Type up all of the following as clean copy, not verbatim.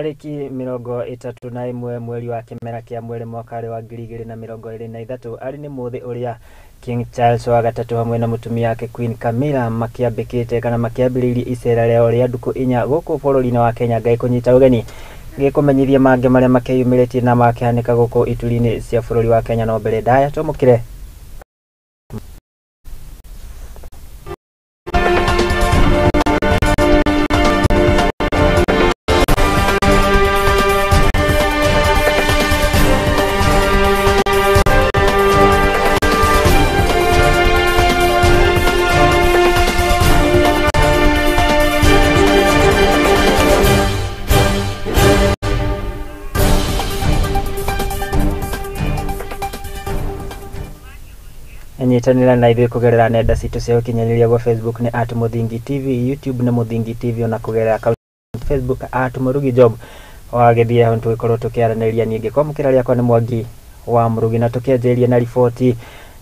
Tarĩki 31 mweri wa kĩmera kĩa mweri mwaka wa 2023 arĩ nĩ mũthĩ ũrĩa King Charles wa gatatũ hamwe na mũtumia wake Queen Camilla makĩambĩkĩte kana makĩambĩrĩirie icera rĩao rĩa ndukũ 4 gũkũ bũrũri-inĩ wa Kenya. Ngai kũnyita ũgeni gĩkũmenyithia mangĩ marĩa makĩyumĩrĩtie na makĩhanĩka gũkũ ituri-inĩ cia bũrũri wa Kenya. No mbere ndaya twamũkĩre nyitanĩra na ithuĩ kũgerera nenda citũ cia ũkinyanĩria gwa Facebook nĩ @Muthingi TV, YouTube nĩ Muthingi TV, ona kũgerera account Facebook @Murugi Job. Wagĩthiĩ hau tũgĩkorwo tũkĩaranĩria. Niĩ ngĩkwamũkĩra rĩakwa nĩ Mwangi wa Murugi, na tũkĩanjĩrĩria na riboti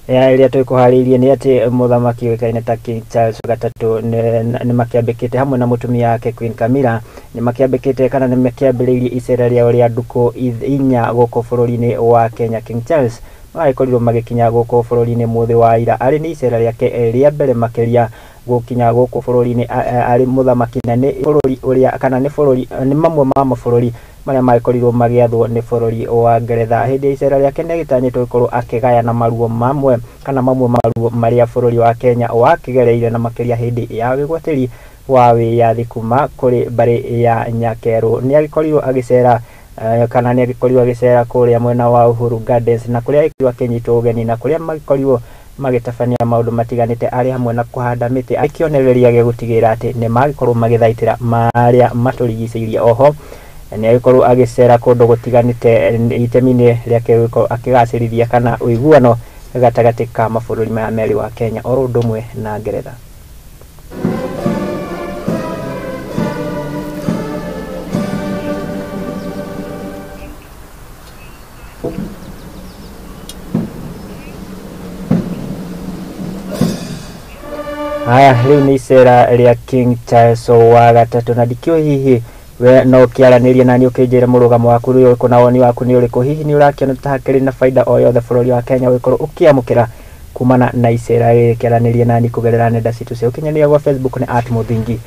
ya ĩrĩa twĩkũharĩirie nĩ atĩ mũthamaki ũĩkaine ta King Charles gatatũ nĩ makĩambĩkĩte hamwe na mũtumia wake Queen Camilla nĩ makĩambĩkĩte kana nĩ makĩambĩrĩirie icera rĩao rĩa ndukũ 4 gũkũ bũrũri-inĩ wa Kenya. King Charles magĩkorirwo magĩkinya gũkũ bũrũri-inĩ mũthĩ wa ira, arĩ nĩ icera rĩake rĩa mbere makĩria gũkinya gũkũ bũrũri-inĩ arĩ mũthamaki, na nĩ bũrũri ũrĩa kana nĩ bũrũri nĩ mamwe ma mabũrũri marĩa magĩkorirwo magĩathwo nĩ bũrũri wa Ngeretha. Hĩndĩ ya icera rĩake nĩ agĩtanyĩtwo gũkorwo akĩgayana maruo mamwe kana mamwe maruo marĩa bũrũri wa Kenya wakĩgereire, na makĩria hĩndĩ ya wĩgwatĩri wa wĩyathi kuma kũrĩ mbarĩ ya Nyakerũ. Nĩ agĩkorirwo agĩcera kana nĩ agĩkorirwo agĩcera kũrĩa mwena wa Uhuru Gardens, na kũrĩa agĩkorirwo akĩnyitwo ũgeni, na kũrĩa magĩkorirwo magĩtabania maũndũ matiganĩte arĩ hamwe na kũhanda mĩtĩ, akĩonereria gĩa gũtigĩrĩra atĩ nĩ magĩkorwo magĩthaitĩra marĩa matũrigicĩirie. Oho nĩ agĩkorwo agĩcera kũndũ gũtiganĩte itemi-inĩ rĩake gũkorwo akĩgacĩrithia kana ũiguano gatagatĩ ka mabũrũri maya merĩ wa Kenya oro ũndũ ũmwe na Ngeretha. Haya, rĩu nĩ icera rĩa King Charles wa gatatũ, na ndikĩũĩ hihi we no ũkĩaranĩrie na niĩ ũkĩnjĩre mũrũgamo waku nĩ ũrĩkũ na woni waku nĩ ũrĩkũ. Hihi nĩ ũrakĩona ta hakĩrĩ na baida o yothe bũrũri wa Kenya ũgĩkorwo ũkĩamũkĩra kumana na icera rĩrĩ? Kĩaranĩrie nani kũgerera nenda citũ cia ũkinyanĩria gwa Facebook nĩ @Muthingi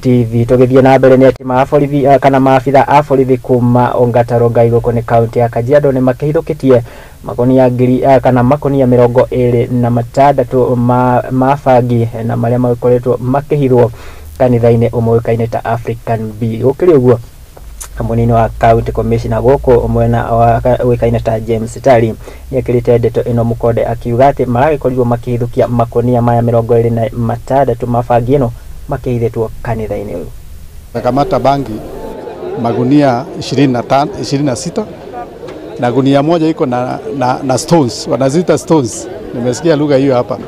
TV. Tũgĩthiĩ na mbere nĩ atĩ maborithi kana maabitha a borithi kuma Ongata Rongai gũkũ nĩ kaunti ya Kajiado nĩ makĩhithũkĩtie makonia ngiri kana makonia 26 ma bangi na marĩa magĩkoretwo makĩhithwo kanitha-inĩ ũmwe ũĩkaine ta African B. Gũkĩrĩ ũguo, mũnini wa county commissioner gũkũ mwena wa ũĩkaine ta James Tari nĩ ekĩrĩte ndeto ĩno mũkonde akiuga atĩ maragĩkorirwo makĩhithũkia makonia maya 26 ma bangi ĩno makĩhithĩtwo kanitha-inĩ ũyũ. Kamata bangi magunia 25, 26 na gunia moja iko na stones, wanaziita stones. Nimesikia lugha hiyo hapa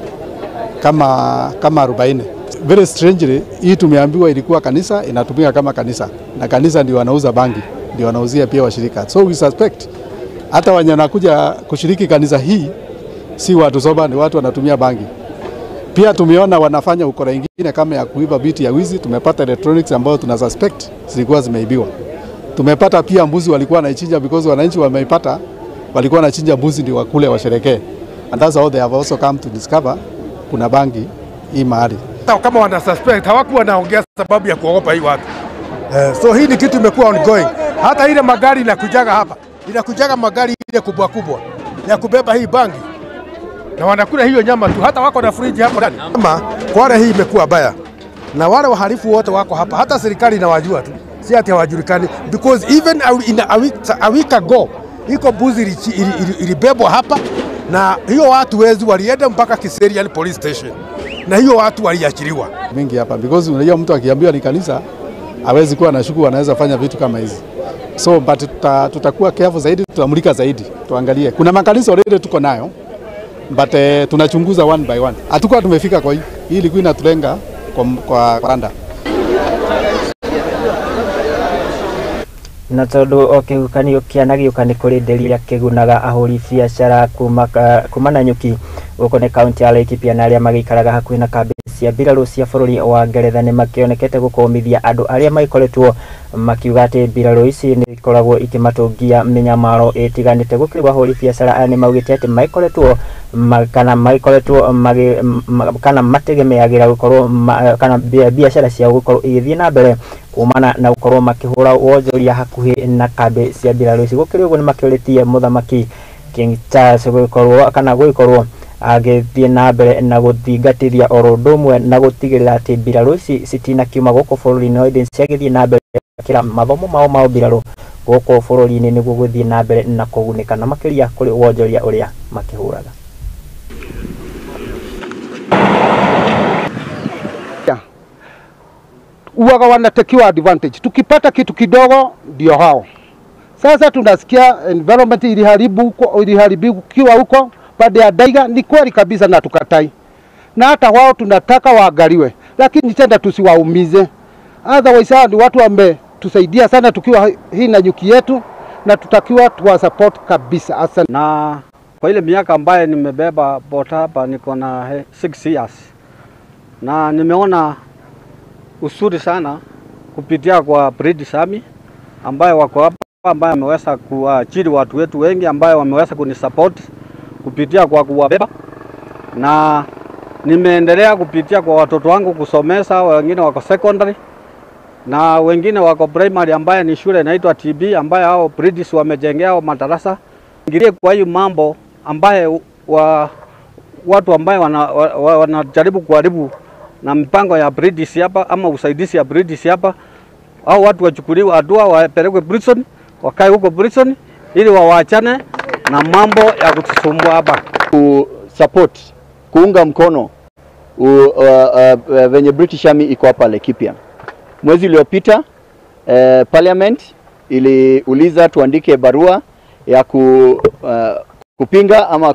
kama 40. Very strangely, hii tumeambiwa ilikuwa kanisa, inatumika kama kanisa, na kanisa ndio wanauza bangi, ndio wanauzia pia washirika. So we suspect hata wenye wanakuja kushiriki kanisa hii si watu soba, ni watu wanatumia bangi. Pia tumeona wanafanya ukora ingine kama ya kuiba biti ya wizi. Tumepata electronics ambayo tuna suspect zilikuwa zimeibiwa. Tumepata pia mbuzi walikuwa wanaichinja because wananchi wameipata, walikuwa wanachinja mbuzi ndio wakule washerekee. And that's how they have also come to discover kuna bangi hii mahali. Kama wana suspect hawakuwa wanaongea sababu ya kuogopa hii watu. So hii ni kitu imekuwa ongoing. Hata ile magari inakujaga hapa, inakujaga magari ile kubwa kubwa ya kubeba hii bangi, na wanakula hiyo nyama tu, hata wako na friji hapo ndani. Kama Kwale hii imekuwa baya, na wale wahalifu wote wako hapa, hata serikali inawajua tu, si ati hawajulikani, because even in a week ago iko mbuzi ilibebwa hapa, na hiyo watu wezi walienda mpaka Kiserian police station, na hiyo watu waliachiliwa mingi hapa, because unajua mtu akiambiwa ni kanisa hawezi kuwa na shuku, anaweza fanya vitu kama hizi. So but tutakuwa careful zaidi, tutamulika zaidi, tuangalie. Kuna makanisa already tuko nayo, but tunachunguza one by one. Hatukuwa tumefika kwa hii. Hii ilikuwa inatulenga kwa Rwanda. Na tondu o kĩhuhũkanio kĩanagĩũka nĩ kũrĩ nderi ĩrĩa kĩgunaga ahũri biacara kuma na nyuki gũkũ nĩ kaunti ya Laikipia na arĩa magĩikaraga hakuhĩ na kambĩ cia mbirarũ cia bũrũri wa Ngeretha nĩ makĩonekete gũkũmithia andũ arĩa magĩkoretwo makiuga atĩ mbirarũ ici nĩ ikoragwo ikĩmatũngia mĩnyamaro ĩtiganĩte. Gũkĩrĩ ahũri biacara aya nĩ maugĩte atĩ magĩkoretwo kana magĩkoretwo kana mategemeagĩra gũkorwo kana biacara ciao gũkorwo igĩthiĩ na mbere kumana na gũkorwo makĩhũra wonjoria hakuhĩ na kambĩ cia mbirarũ ici. Gũkĩrĩ ũguo nĩ makĩũrĩtie mũthamaki King Charles gũkorwo kana gũgĩkorwo agĩthiĩ na mbere na gũthingatithia oro ũndũ ũmwe na gũtigĩrĩra atĩ mbirarũ ici citinakiuma gũkũ bũrũri-inĩ no ĩndĩ ciagĩthiĩ na mbere kĩra mathomo mao ma mbirarũ gũkũ bũrũri-inĩ nĩguo gũthiĩ na mbere na kũgunĩka na makĩria kũrĩ wonjoria ũrĩa makĩhũraga. Uwaga wanatekiwa advantage. Tukipata kitu kidogo ndio hao. Sasa tunasikia environment iliharibikiwa huko baada ya Daiga, ni kweli kabisa na tukatai. Na hata wao tunataka waangaliwe, lakini tena tusiwaumize. Otherwise ni watu wametusaidia sana tukiwa hii na nyuki yetu, na tutakiwa tuwa support kabisa. Asante. Na kwa ile miaka ambaye nimebeba bota hapa niko na 6 years. Na nimeona usuri sana kupitia kwa British Army ambaye wako hapa, ambaye ameweza kuajiri watu wetu wengi ambaye wameweza kunisupport kupitia kwa kuwabeba, na nimeendelea kupitia kwa watoto wangu kusomesa, wengine wako secondary na wengine wako primary ambaye ni shule inaitwa TB ambaye hao British wamejengea madarasa. Ingilie kwa hiyo mambo ambaye watu ambaye wanajaribu kuharibu na mipango ya British hapa ama usaidizi ya British hapa, au watu wachukuliwe hatua wapelekwe prison, wakae huko prison ili wawaachane na mambo ya kutusumbua hapa. Ku support, kuunga mkono venye British Army iko hapa Laikipia. Mwezi uliopita Parliament iliuliza tuandike barua ya kupinga ama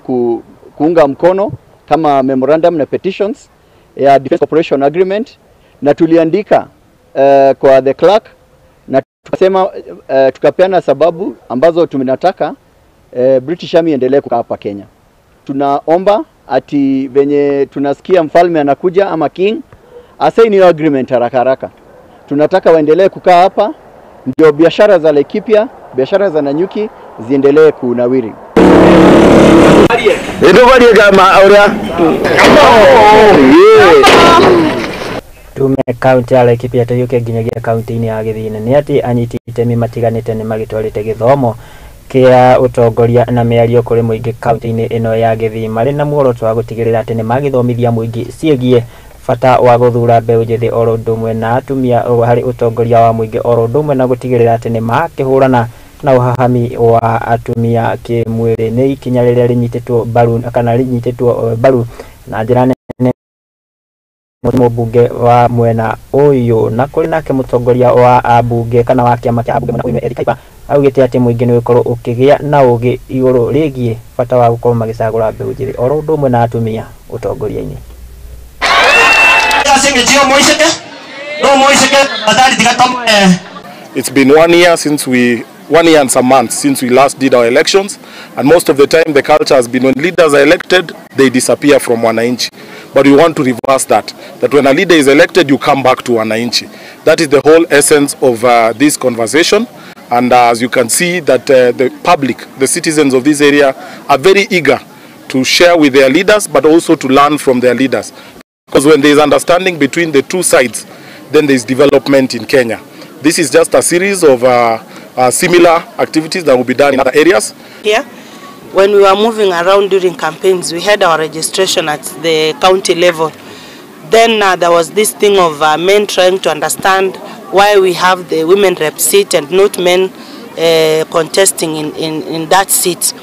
kuunga mkono kama memorandum na petitions ya Defense Cooperation Agreement, na tuliandika kwa the clerk na tukasema, tukapeana sababu ambazo tumenataka British Army endelee kukaa hapa Kenya. Tunaomba ati venye tunasikia mfalme anakuja ama king asaini hiyo agreement haraka haraka. Tunataka waendelee kukaa hapa ndio biashara za Laikipia, biashara za Nanyuki ziendelee kunawiri. Tume kaunti ya Laikipia tuyuke nginyagia kaunti-inĩ ya Gĩthii nĩ atĩ anyiti itemi matiganĩte nĩ magĩtwarĩte gĩthomo kĩa ũtongoria na mĩario kũrĩ mũingĩ kaunti-inĩ ĩno ya Gĩthii marĩ na muoroto wa gũtigĩrĩra atĩ nĩ magĩthomithia mũingĩ ciĩgiĩ bata wa gũthura mbeũ njĩthĩ oro ũndũ ũmwe na atumia harĩ ũtongoria wa mũingĩ oro ũndũ ũmwe na gũtigĩrĩra atĩ nĩ makĩhũrana na ũhahami wa atumia kĩmwĩrĩ. Nĩ ikinya rĩrĩa rĩnyitĩtwo mbaru kana rĩnyitĩtwo mbaru na njĩra nene mũmbunge wa mwena ũyũ, na kũrĩ nake mũtongoria wa ambunge kana wa kĩama kĩa ambunge mwena ũyũ Eric Kaiba augĩte atĩ mũingĩ nĩ ũgũkorwo ũkĩgĩa na ũgĩ igũrũ rĩgiĩ bata wa gũkorwo magĩcagũra mbeũ njĩthĩ oro ũndũ ũmwe na atumia ũtongoria-inĩ. It's been 1 year since we 1 year and some months since we last did our elections, and most of the time the culture has been when leaders are elected, they disappear from wananchi. But we want to reverse that, that when a leader is elected, you come back to wananchi. That is the whole essence of this conversation. And as you can see that the public, the citizens of this area are very eager to share with their leaders, but also to learn from their leaders. Because when there is understanding between the two sides, then there is development in Kenya. This is just a series of similar activities that will be done in other areas. Here, when we were moving around during campaigns, we had our registration at the county level. Then there was this thing of men trying to understand why we have the women rep seat and not men contesting in that seat.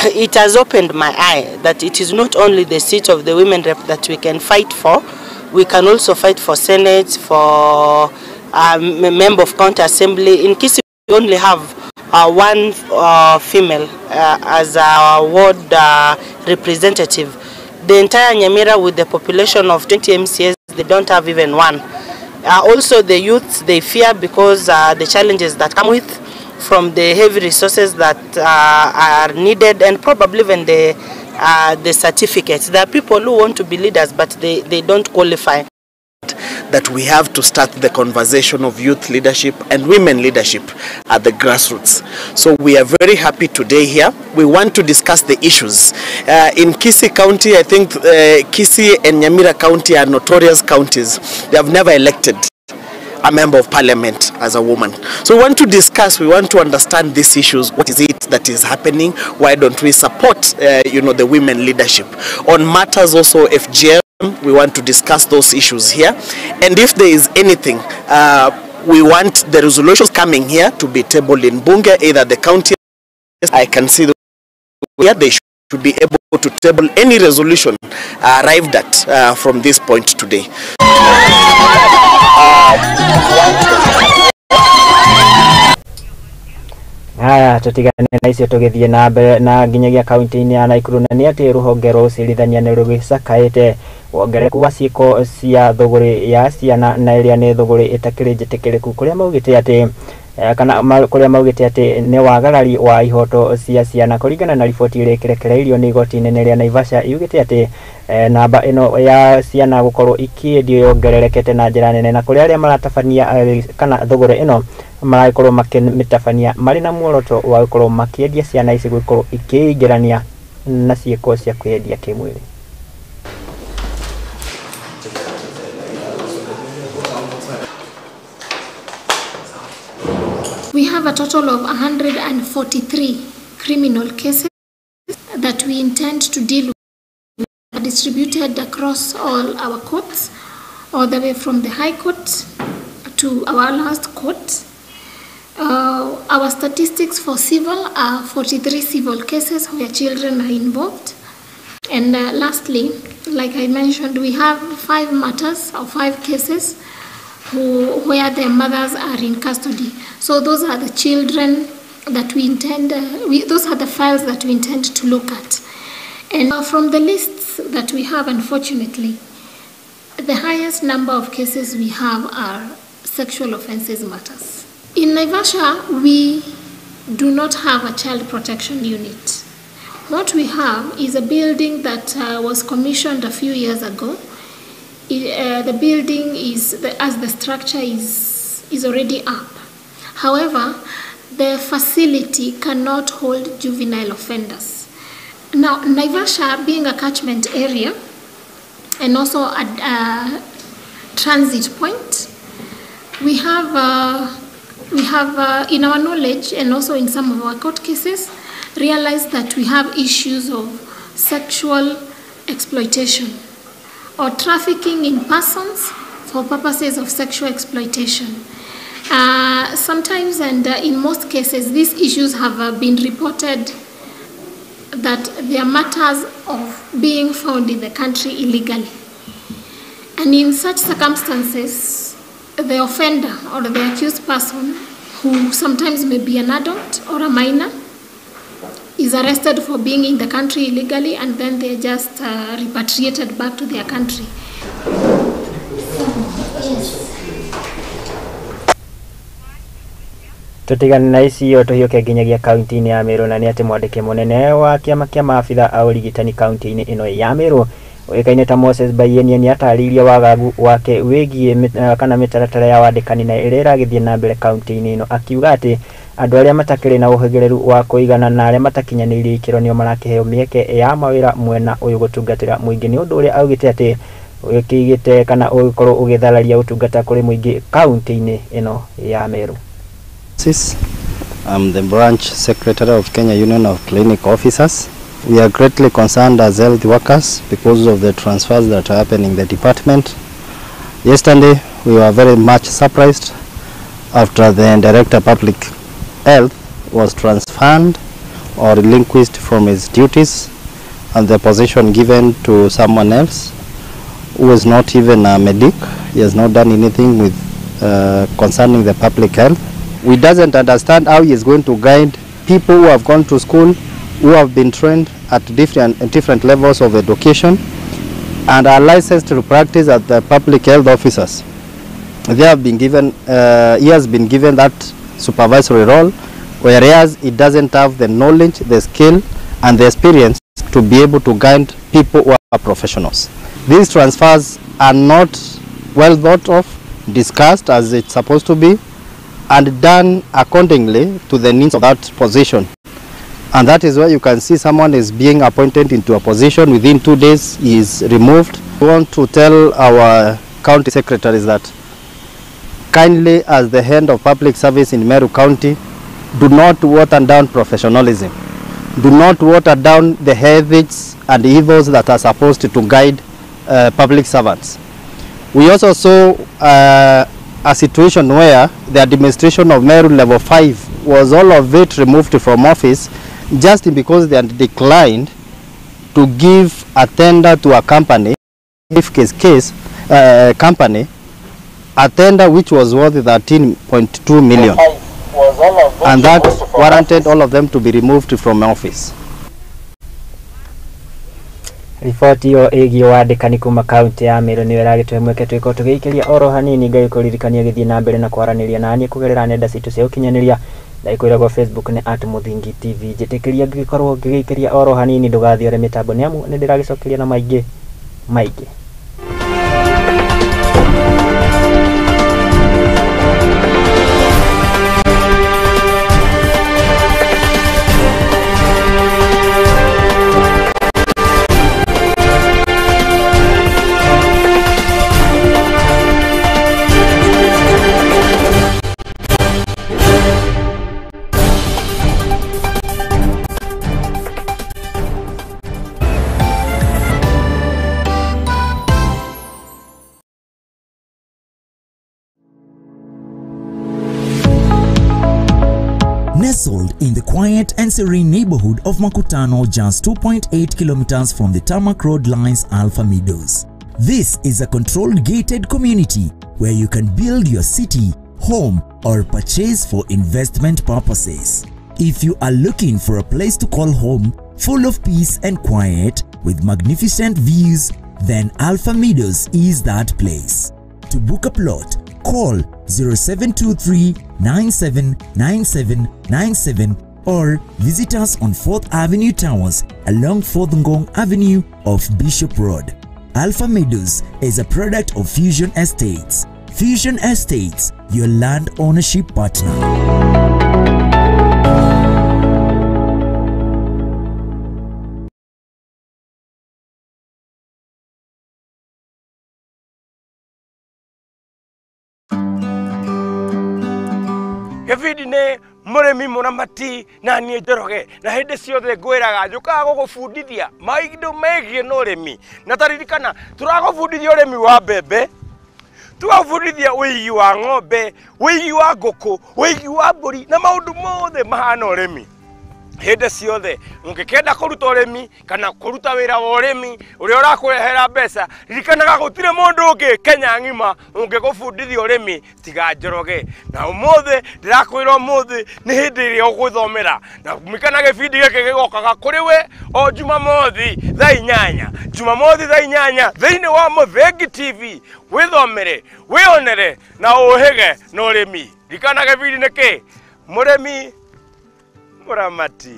It has opened my eye that it is not only the seat of the women rep that we can fight for. We can also fight for Senate, for member of county assembly. In Kisii, we only have one female as our ward representative. The entire Nyamira, with the population of 20 MCAs, they don't have even one. Also, the youth, they fear because the challenges that come with from the heavy resources that are needed, and probably even the certificates. There are people who want to be leaders, but they don't qualify. that we have to start the conversation of youth leadership and women leadership at the grassroots. So we are very happy today here. We want to discuss the issues. In Kisii County, I think Kisii and Nyamira County are notorious counties. They have never elected a member of parliament as a woman. So we want to discuss, we want to understand these issues. What is it that is happening? Why don't we support, the women leadership? On matters also FGM, we want to discuss those issues here. And if there is anything, we want the resolutions coming here to be tabled in Bunge, either the county. I can see here they should be able to table any resolution arrived at from this point today. Haya, tutigane na icio tugithie na mbere na nginyagia kaunti-inĩ ya Nakuru, na nĩ atĩ rũhonge rwa ũcirithania nĩ rũgĩcakaĩte wongerereku wa ciĩko cia thũgũrĩ ya ciana na ĩrĩa nĩ thũgũrĩ ĩtakĩrĩ njĩtĩkĩrĩku, kũrĩa maugĩte atĩ kana kũrĩa maugĩte atĩ nĩ wagarari wa ihoto cia ciana. Kũringana na riboti ĩrĩa ĩkĩrekereirio nĩ igoti inene rĩa Naivasha, yugĩte atĩ namba ĩno ya ciana gũkorwo ikĩendio yongererekete na njĩra nene, na kũrĩa arĩa maratabania kana thũgũrĩ ĩno maragĩkorwo makĩmĩtabania marĩ na muoroto wa gũkorwo makĩendia ciana ici gũkorwo ikĩingĩrania na ciĩko cia kwĩyendia kĩmwĩrĩ. We have a total of 143 criminal cases that we intend to deal with, distributed across all our courts, all the way from the High Court to our last court. Our statistics for civil are 43 civil cases where children are involved. And lastly, like I mentioned, we have 5 matters or 5 cases where their mothers are in custody. So those are the children that we intend, those are the files that we intend to look at. And from the lists that we have, unfortunately, the highest number of cases we have are sexual offences matters. In Naivasha, we do not have a child protection unit. What we have is a building that was commissioned a few years ago. The building is, as the structure is already up. However, the facility cannot hold juvenile offenders. Now, Naivasha being a catchment area and also a transit point, we have in our knowledge and also in some of our court cases, realized that we have issues of sexual exploitation or trafficking in persons for purposes of sexual exploitation. Sometimes and in most cases, these issues have been reported that they are matters of being found in the country illegally. And in such circumstances, the offender or the accused person, who sometimes may be an adult or a minor, is arrested for being in the country illegally, and then they're just repatriated back to their country. Tutigane na icio tuhiũke nginyagia kaunti-inĩ ya Meru, na nĩ atĩ mwandĩki mũnene wa kĩama kĩa maabitha a ũrigitani kaunti-inĩ ĩno ya Meru ũĩkaine ta Moses Bayenia nĩ atarĩirie wagagu wake wĩgiĩ kana mĩtaratara ya wandĩkani na ĩrĩa ĩragĩthiĩ na mbere kaunti-inĩ ĩno, akiuga atĩ andũ arĩa matakĩrĩ na ũhĩgĩrĩru wa kũigana na arĩa matakinyanĩirie ikĩro nĩo marakĩheo mĩeke ya mawĩra mwena ũyũ gũtungatĩra mũingĩ, nĩ ũndũ ũrĩa augĩte atĩ ũkĩigĩte kana ũgĩkorwo ũgĩthararia ũtungata kũrĩ mũingĩ kaunti-inĩ ĩno ya Meru. I'm the branch secretary of Kenya Union of Clinic Officers. We are greatly concerned as health workers because of the transfers that are happening in the department. Yesterday, we were very much surprised after the Director of Public Health was transferred or relinquished from his duties and the position given to someone else who is not even a medic. He has not done anything with concerning the public health. We doesn't understand how he is going to guide people who have gone to school, who have been trained at different levels of education and are licensed to practice at the public health officers. They have been given, he has been given that supervisory role, whereas he doesn't have the knowledge, the skill and the experience to be able to guide people who are professionals. These transfers are not well thought of, discussed as it's supposed to be, and done accordingly to the needs of that position. And that is where you can see someone is being appointed into a position, within 2 days he is removed. We want to tell our county secretaries that kindly, as the head of public service in Meru County, do not water down professionalism. Do not water down the ethics and ethos that are supposed to guide public servants. We also saw a situation where the administration of Meru Level 5 was all of it removed from office just because they had declined to give a tender to a company, if case company, a tender which was worth 13.2 million. And that warranted all of them to be removed from office. Riboti ĩyo ĩgiĩ wandĩkani kuma kaunti ya Meru nĩyo ĩragĩtũhe mweke twĩkorwo tũgĩikĩria oro hanini. Ngai kũririkania gĩthiĩ na mbere na kwaranĩria naniĩ kũgerera nenda citũ cia ũkinyanĩria ndaikwĩragwo Facebook nĩ @Muthingi TV. Njĩtĩkĩria ngĩgĩkorwo ngĩgĩikĩria oro hanini, ndũgathiore mĩtambo nĩ amu nĩ ndĩragĩcokeria na maingĩ maingĩ. Nestled in the quiet and serene neighborhood of Makutano, just 2.8 kilometers from the tarmac road lies Alpha Meadows. This is a controlled gated community where you can build your city, home, or purchase for investment purposes. If you are looking for a place to call home, full of peace and quiet, with magnificent views, then Alpha Meadows is that place. To book a plot, call 0723 979797 or visit us on 4th Avenue Towers along 4th Ngong Avenue off Bishop Road. Alpha Meadows is a product of Fusion Estates. Fusion Estates, your land ownership partner. Gĩbindi nĩ mũrĩmi mũramati na niĩ Njoroge, na hĩndĩ ciothe ngwĩraga njũkaga gũgũbundithia maũndũ megiĩ na ũrĩmi, na taririkana tũragũbundithia ũrĩmi wa mbembe, tũgagũbundithia ũigi wa ng'ombe, ũigi wa ngũkũ, ũigi wa mbũri na maũndũ mothe mahana ũrĩmi. Hĩndĩ ciothe ũngĩkenda kũruta ũrĩmi kana kũruta wĩra wa ũrĩmi ũrĩa ũrakũrehera mbeca, ririkanaga gũtirĩ mũndũ ũngĩ Kenya ng'ima ũngĩgũbundithia ũrĩmi tiga Njoroge. Na ũmũthĩ ndĩrakwĩra ũmũthĩ nĩ hĩndĩ ĩrĩa ũgũthomera, na mikana gĩbindi gĩkĩ gĩgokaga kũrĩ we o Jumamothi thaa 8, Jumamothi thaa 8 thĩinĩ wa Mũthingi TV. Wĩthomere, wĩonere na ũhĩge na ũrĩmi. Ririkana gĩbindi nĩ kĩ? Mũrĩmi Muramati.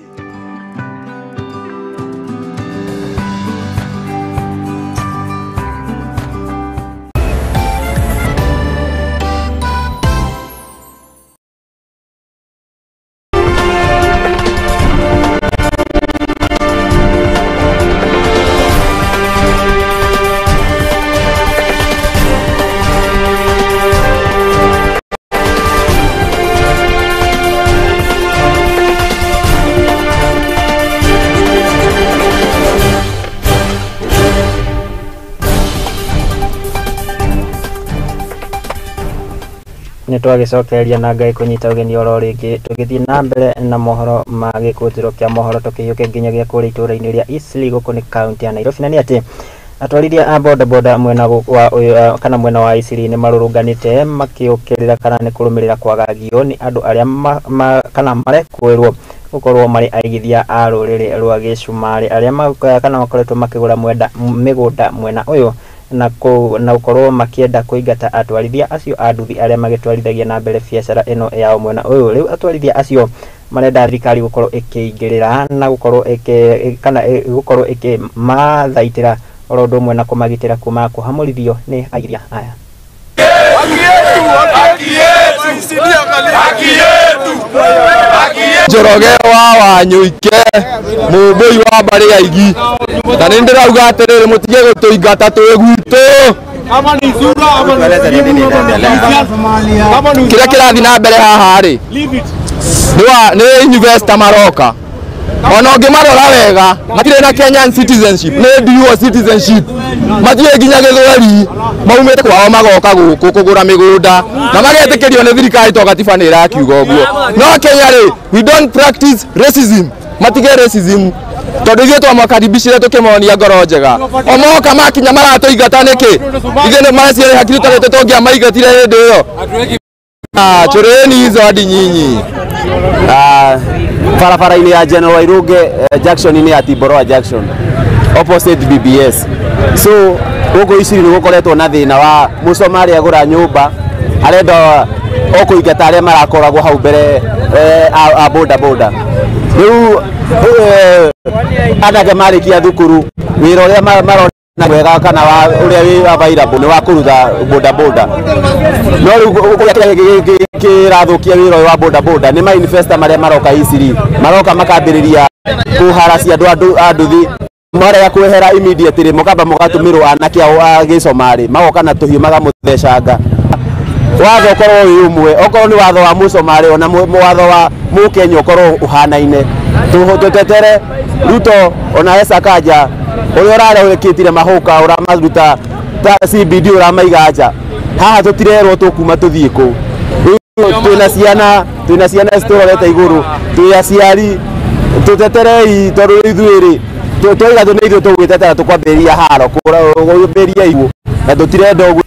Nĩ twagĩcokereria na Ngai kũnyita ũgeni oro rĩngĩ tũgĩthiĩ na mbere na mohoro ma gĩkũnjĩro kĩa mohoro tũkĩhiũke nginyagia kũrĩa itũũra-inĩ rĩa Eastleigh gũkũ nĩ kaunti ya Nairobi. Na nĩ atĩ atwarithia a bodaboda mwena wa kana mwena wa Eastleigh nĩ marũrũnganĩte makĩũkĩrĩra kana nĩ kũrũmĩrĩra kwagagio nĩ andũ arĩa kana marekwĩrwo gũkorwo marĩ aigithia a rũrĩrĩ rwa gĩcumarĩ arĩa kana makoretwo makĩgũra mĩgũnda mwena ũyũ na gũkorwo makĩenda kũingata atwarithia acio a nduthi arĩa magĩtwarithagia na mbere biacara ĩno yao mwena ũyũ. Rĩu atwarithia acio marenda thirikari gũkorwo ĩkĩingĩrĩra na gũkorwo kana gũkorwo ĩkĩmathaitĩra oro ũndũ ũmwe na kũmagitĩra kuma kũhamũrithio nĩ aigithia aya. Haki yetu. Haki yetu. Haki yetu. Njoroge wa Wanyuike mũmbũi wa mbarĩ ya Igi na nĩ ndĩrauga atĩrĩrĩ mũtige gũtũingata twĩ gwitũ. Kĩrĩa kĩrathiĩ na mbere haha rĩ nĩ investor maroka ona ũngĩmarora wega matirĩ na Kenyan citizenship, nĩ dual citizenship, matirĩ nginya gĩthweri, maumĩte kwao magoka gũkũ kũgũra mĩgũnda na magetĩkĩrio nĩ thirikari to gatiba nĩ ĩrakiuga ũguo. No Kenya rĩ, we don't practice racism, matige racism tondũ ithuĩ twamakaribicire tũkĩmonia ngoro njega, o moka makinya maratũingata nĩkĩ? Ithuĩ nĩ mareciria hakiri tũtarĩte tũngĩamaingatire hĩndĩ ĩyo. Choreni hizo hadi nyinyi. Barabara-inĩ ya General Wairuge junction-inĩ ya Timboroa junction opposite BBS. So gũkũ Isiri nĩ gũkoretwo na thĩna wa Mũsomalia agũra nyũmba arenda o kũingata arĩa marakoragwo hau mbere a boda boda. Rĩu anake marĩkia thukuru wĩra ũrĩa marona wega kana wa ũrĩa wĩ available nĩ wa kũruta boda boda. No rĩu kũrĩa kĩrathũkia wĩra ũyũ wa boda boda nĩ ma investor marĩa maroka Isiri, maroka makambĩrĩria kũharacia andũ a nduthi marega kwehera immediately mukamba mugatũmĩrwo anake ao a gĩcomarĩ magoka na tũhiũ magamũthecanga. Watho ũkorwo wĩ ũmwe, okorwo nĩ watho wa mũcomarĩ ona watho wa mũkenya ũkorwo ũhanaine. Tũtetere Ruto ona Esakaja ũrĩa ũrarekĩtire mahũka ũramaruta ta CBD ũramaiga nja haha tũtirerwo tũkuma tũthiĩ kũ. Twĩna ciana citũrorete igũrũ, twĩ aciari, tũteterei tondũ ithuĩ rĩ twaiga nĩ ithuĩ tũgwĩtetera tũkwambĩrĩria haro kũambĩrĩria iguo na tũtirenda ũguo.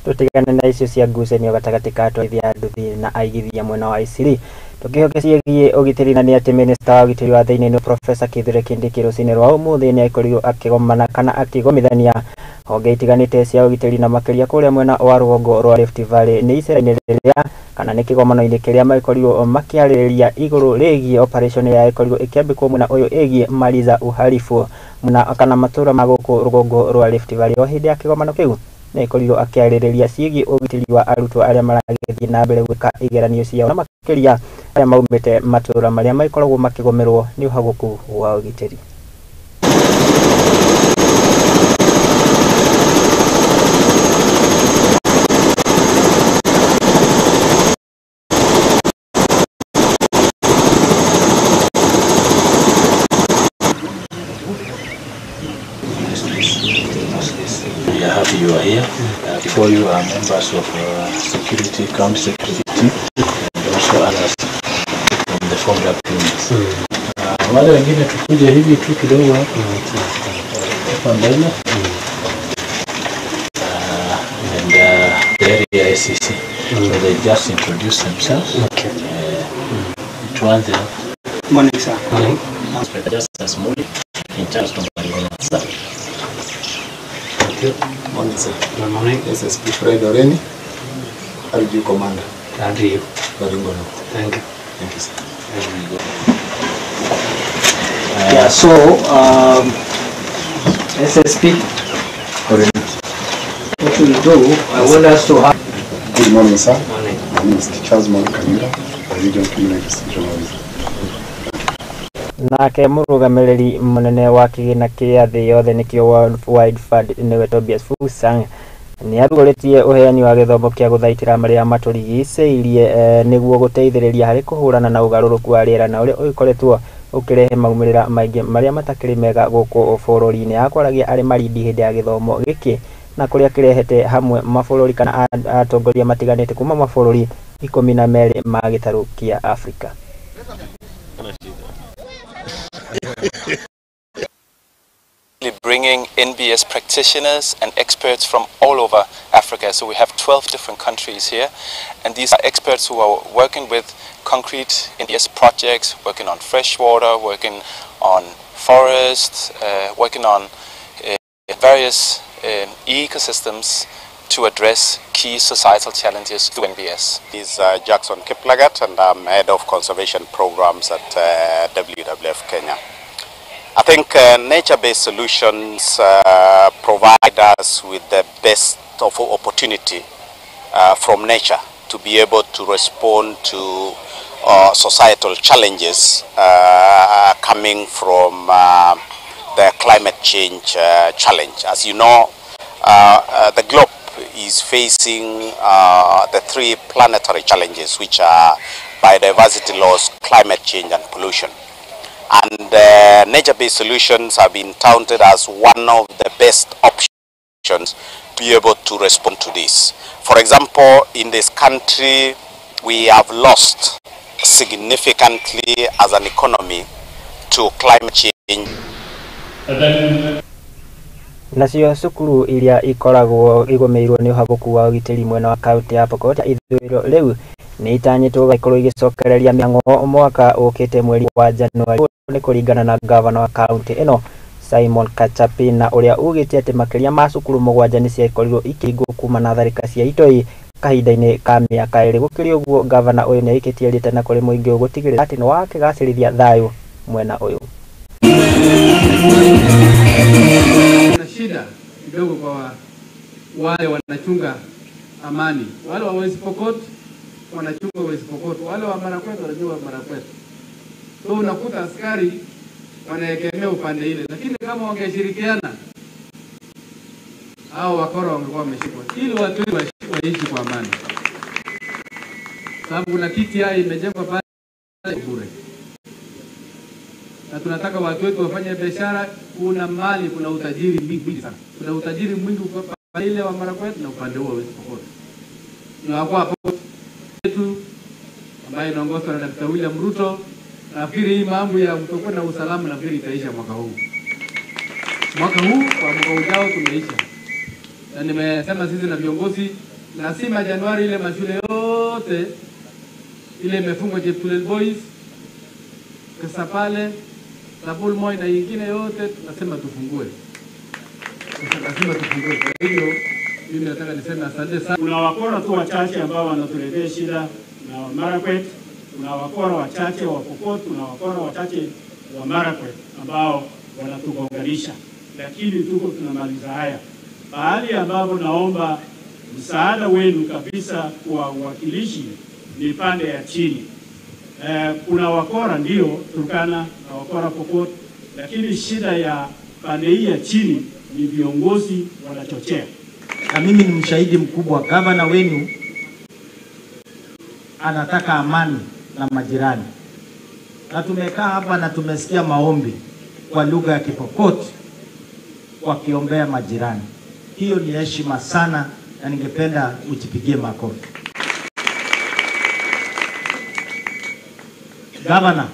Tũtigane na icio cia ngucanio gatagatĩ ka atwarithia a nduthi na aigithia mwena wa Isiri. Tũkĩhoke ciĩgiĩ ũgitĩri na nĩ atĩ minista wa ũgitĩri wa thĩinĩ nĩ Professor Kithure Kindiki rũcinĩ rwa ũmũthĩ nĩ akorirwo akĩgomana kana akĩgomithania honge itiganĩte cia ũgitĩri na makĩria kũrĩa mwena wa rũgongo rwa Rift Valley nĩ icera-inĩ rĩrĩa kana nĩ kĩgomano-inĩ kĩrĩa makorirwo makĩarĩrĩria igũrũ rĩgiĩ operation ĩrĩa ĩkorirwo ĩkĩambĩkwo mwena ũyũ ĩgiĩ Maliza uhalifu na kana matũra ma gũkũ rũgongo rwa Rift Valley. O hĩndĩ ya kĩgomano kĩu nĩ ĩkorirwo akĩarĩrĩria ciĩgiĩ ũgitĩri wa arutwo arĩa maragĩthiĩ na mbere gwĩka igeranio ciao na makĩria arĩa maumĩte matũra marĩa makoragwo makĩgomerwo nĩ ũhagũku wa ũgitĩri. We are happy you are here. Before you are members of security, county security team, and also others from the formed up units. Wale wengine tukuje hivi tu kidogo hapa mbele. And the area SCC. So they just introduce themselves. Okay. Tuanze. Morning, sir. Morning. Just Muli in charge of Marigola. Thank you. Morning, sir. Good morning. SSP Fred Oreni, RG Commander. RGU. Baringo. Thank you. Thank you, sir. Yeah, so SSP Oreni. What we do, I want us to have. Good morning, sir. Morning. My name is Charles Kanyura, the Region Criminal Investigation Officer. Nake mũrũgamĩrĩri mũnene wa kĩgĩna kĩa thĩ yothe nĩkĩo World Wide Fund nĩwe Tobias Fusang nĩ arugũrĩtie ũheani wa gĩthomo kĩa gũthaitĩra marĩa matũrigicĩirie nĩguo gũteithĩrĩria harĩ kũhũrana na ũgarũrũku wa rĩera na ũrĩa ũkoretwo ũkĩrehe maumĩrĩra maingĩ marĩa matakĩrĩ mega gũkũ bũrũri-inĩ. Akwaragia arĩ Malindi hĩndĩ ya gĩthomo gĩkĩ na kũrĩa kĩrehete hamwe mabũrũri kana atongoria matiganĩte kuma mabũrũri 12 ma gĩtarũ kĩa Afrika. Bringing NBS practitioners and experts from all over Africa. So we have 12 different countries here, and these are experts who are working with concrete NBS projects, working on freshwater, working on forests, working on various ecosystems to address key societal challenges through NBS. This is Jackson Kiplagat, and I'm head of conservation programs at WWF Kenya. I think nature-based solutions provide us with the best of opportunity from nature to be able to respond to societal challenges coming from the climate change challenge. As you know, the globe is facing the three planetary challenges, which are biodiversity loss, climate change, and pollution. And nature-based solutions have been touted as one of the best options to be able to respond to this. For example, in this country, we have lost significantly as an economy to climate change. Nacio cukuru iria ikoragwo igũmĩirwo nĩ ũhagũku wa ũgitĩri mwena wa kaunti ya Pokot ya ithũĩro rĩu nĩ itanyĩtwo gũgakorwo igĩcokereria mĩhang'o mwaka ũkĩte mweri wa Januari. Nĩ kũringana na gavana wa kaunti ĩno Simon Kachapina ũrĩa ugĩte atĩ makĩria ma cukuru 7 nĩ ciakorirwo ikĩhingwo kuma na tharĩka cia itoi kahinda-inĩ ka mĩaka 2. Gũkĩrĩ ũguo, gavana ũyũ nĩ aikĩtie rĩtana kũrĩ mũingĩ gũtigĩrĩra atĩ nĩ wakĩgacĩrithia thayũ mwena ũyũ. Kuna shida kidogo kwa wale wanachunga amani, wale wa West Pokot wanachunga West Pokot, wale wa Marakwet wanachunga Marakwet. So unakuta askari wanaegemea upande ile, lakini kama wangeshirikiana hao wakora wangekuwa wameshikwa, ili watu waishi kwa amani. Sababu kuna KTI imejengwa pale bure, na tunataka watu wetu wafanye biashara. Kuna mali, kuna utajiri mwingi sana, kuna utajiri mwingi upande ile wa Marakwet na upande huo wa West Pokot. Na kwa hapo yetu ambayo inaongozwa na Dr. William Ruto, nafikiri hii mambo ya kutokuwa na usalama nafikiri itaisha mwaka huu. Mwaka huu kwa mwaka ujao tumeisha. Na nimesema sisi na viongozi lazima Januari ile mashule yote ile imefungwa, Cheptulel Boys, Kasapale, Sabul Moi na nyingine yote tunasema tufungue. Lazima tufungue. Kwa hiyo mimi nataka niseme asante sana. Kuna wakora tu wachache ambao wanatuletea shida na Marakwet, kuna wakora wachache wa Pokot, kuna wakora wachache wa Marakwet ambao wanatugonganisha, lakini tuko tunamaliza haya. Mahali ambapo naomba msaada wenu kabisa kwa uwakilishi ni pande ya chini. Kuna wakora ndio Turkana na wakora Pokot, lakini shida ya pande hii ya chini ni viongozi wanachochea. Na mimi ni mshahidi mkubwa, gavana wenu anataka amani na majirani, na tumekaa hapa na tumesikia maombi kwa lugha ya Kipokot wakiombea majirani. Hiyo ni heshima sana, na ningependa ujipigie makofi. Gavana,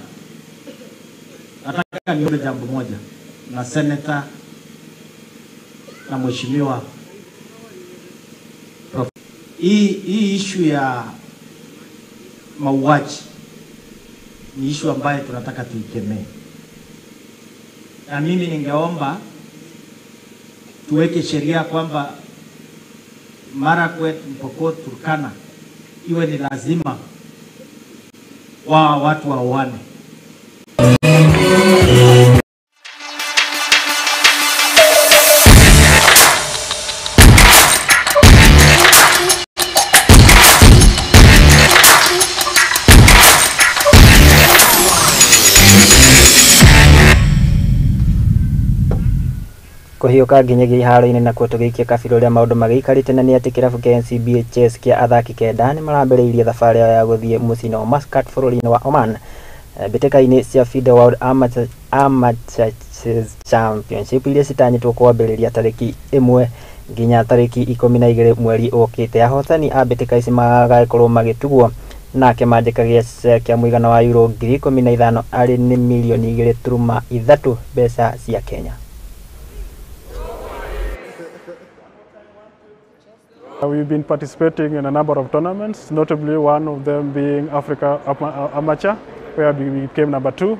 nataka niombe jambo moja na seneta na mheshimiwa. Hii issue ya mauaji ni issue ambayo tunataka tuikemee, na mimi ningeomba tuweke sheria kwamba Marakwet, Pokot, Turkana iwe ni lazima wa watu waoane. Kuhiũka nginyagia iharo-inĩ nakuo tũgĩikia kabira ũrĩa maũndũ magĩikarĩte na nĩ atĩ kĩrabu kĩa NCBA Chess kĩa athaki 9 nĩ marambĩrĩirie thabarĩ yao ya gũthiĩ mũciĩ-inĩ wa Muscat bũrũri-inĩ wa Oman mbĩtĩka-inĩ cia FIDE World Amateur Chess Championship iria citanyĩtwo kwambĩrĩria tarĩki 1 nginya tarĩki 12 mweri ũkĩte. Ahotani a mbĩtĩka ici magagĩkorwo magĩtugwo na kĩmanjĩka kĩa mũigana wa euro 15,000 arĩ nĩ mirioni 2.3 mbeca cia Kenya. We've been participating in a number of tournaments, notably one of them being Africa Amateur, where we became number 2.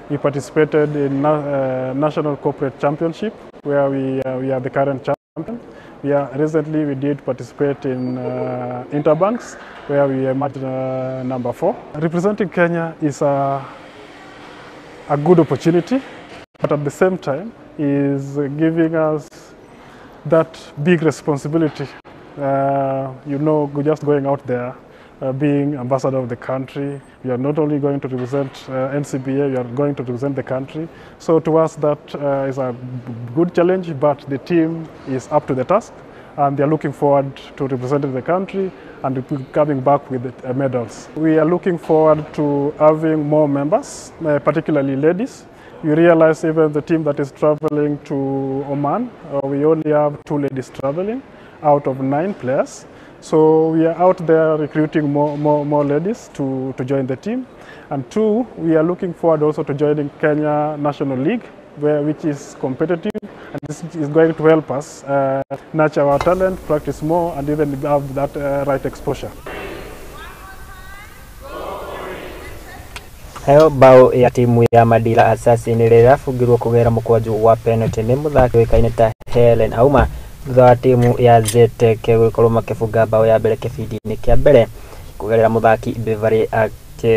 We participated in National Corporate Championship, where we are the current champion. Recently we did participate in Interbanks, where we emerged number 4. Representing Kenya is a good opportunity, but at the same time is giving us that big responsibility Just going out there, being ambassador of the country. We are not only going to represent NCBA, we are going to represent the country. So to us that is a good challenge, but the team is up to the task and they are looking forward to representing the country and coming back with the medals. We are looking forward to having more members, particularly ladies. You realize even the team that is traveling to Oman, we only have 2 ladies traveling out of 9 players. So we are out there recruiting more ladies to join the team. And 2, we are looking forward also to joining Kenya National League, which is competitive, and this is going to help us nurture our talent, practice more, and even have that right exposure. Heo bao ya timu ya Madira Assassin ĩrĩa ĩrabungirwo kũgerera mũkwanjũ wa penalty nĩ mũthaki ũĩkaine ta Helen Auma thutha wa timu ya Zetech gũgĩkorwo makĩbunga bao ya mbere kĩbindi-inĩ kĩa mbere kũgerera mũthaki Beverly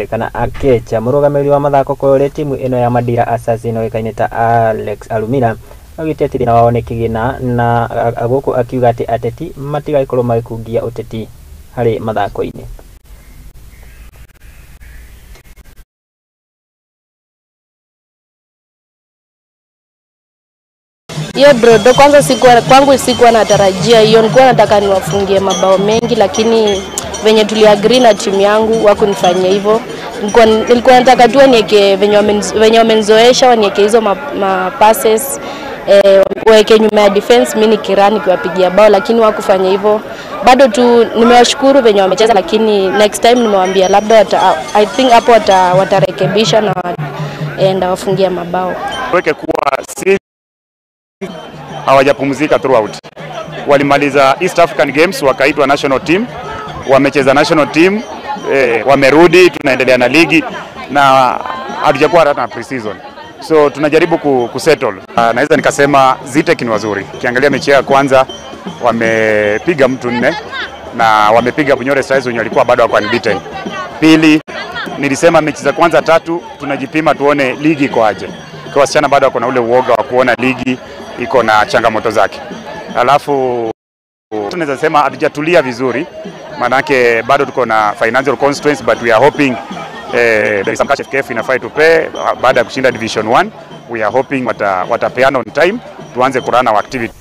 kana Akecha. Mũrũgamĩrĩri wa mathako kũrĩ timu ĩno ya Madira Assassin ũĩkaine ta Alex Alumina augĩte atĩ thĩna wao nĩ kĩgĩna na gũkũ akiuga atĩ ateti matigagĩkorwo magĩkungia ũteti harĩ mathako-inĩ. Hiyo draw kwanza kwangu sikuwa natarajia hiyo, nilikuwa nataka niwafungie mabao mengi, lakini venye tuliagree na timu yangu wakunifanyia hivyo. Nilikuwa nataka tu niweke venye wamenizoesha, waniweke hizo ma passes, waweke nyuma ya defense, mimi nikirani nikiwapigia bao, lakini wakufanya hivyo. Bado tu nimewashukuru venye wamecheza, lakini next time nimewaambia labda I think hapo watarekebisha na enda wafungia mabao. Weke kuwa si hawajapumzika throughout. Walimaliza East African Games wakaitwa national team, wamecheza national team, wamerudi, tunaendelea na ligi na hatujakuwa hata na pre-season. So tunajaribu kusettle. Naweza nikasema Zetech ni wazuri. Ukiangalia mechi ya kwanza wamepiga mtu 4 na wamepiga Bunyore Stars wenye walikuwa bado wako unbeaten. Pili, nilisema mechi za kwanza 3 tunajipima tuone ligi iko aje. Kwa wasichana bado wako na ule uoga wa kuona ligi iko na changamoto zake. Alafu tunaweza sema hatujatulia vizuri, manake bado tuko na financial constraints, but we are hoping there is some cash FKF inafai tupe baada ya kushinda Division 1. We are hoping watapeana on time tuanze kurana our activity.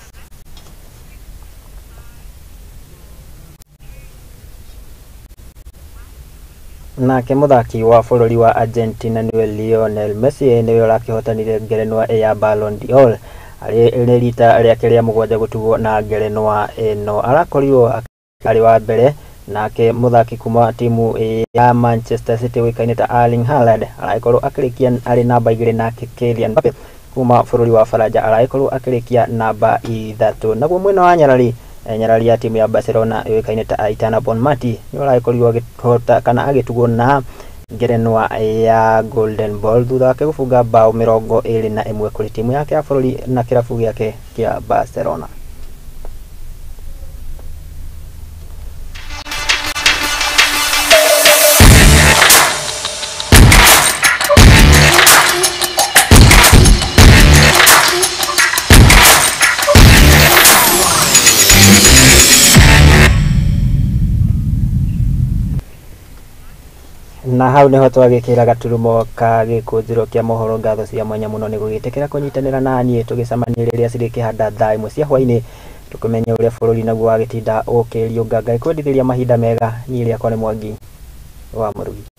Nake muthaki wa bũrũri wa Argentina niwe Lionel Messi niwe ũrakĩhotanire ngerenwa ya Ballon d'Or arĩ rita rĩake rĩa 7 gũtugwo na ngerenwa ĩno. Arakorirwo arĩ wa mbere. Nake muthaki kuma timu ya Manchester City ũĩkaine ta Erling Haaland aragĩkorwo akĩrĩkia arĩ namba 2, nake Kylian Mbappe kuma bũrũri wa Faranja aragĩkorwo akĩrĩkia namba 3. Naguo mwena wa nyarari ya timu ya Barcelona ũĩkaine ta Aitana Bonmati nĩ ũragĩkorirwo agĩhota kana agĩtugwo na ngerenwa ya Golden Ball thutha wake gũbunga bao 21 kũrĩ timu yake ya bũrũri na kĩrabu gĩake kĩa Barcelona. Na hau niho twagĩkĩra gaturumo ka gĩkũnjĩro kĩa mohoro. Ngatho cia mwanya mũno nĩ gũgĩtĩkĩra kũnyitanĩra na niĩ tũgĩcemania rĩrĩa cirĩkĩhanda thaa 1 cia hwainĩ tũkĩmenya ũrĩa bũrũri naguo wagĩtinda ũkĩriũnga. Ngai kwendithĩria mahinda mega. Niĩ rĩakwa nĩ Mwangi wa Mũrugi.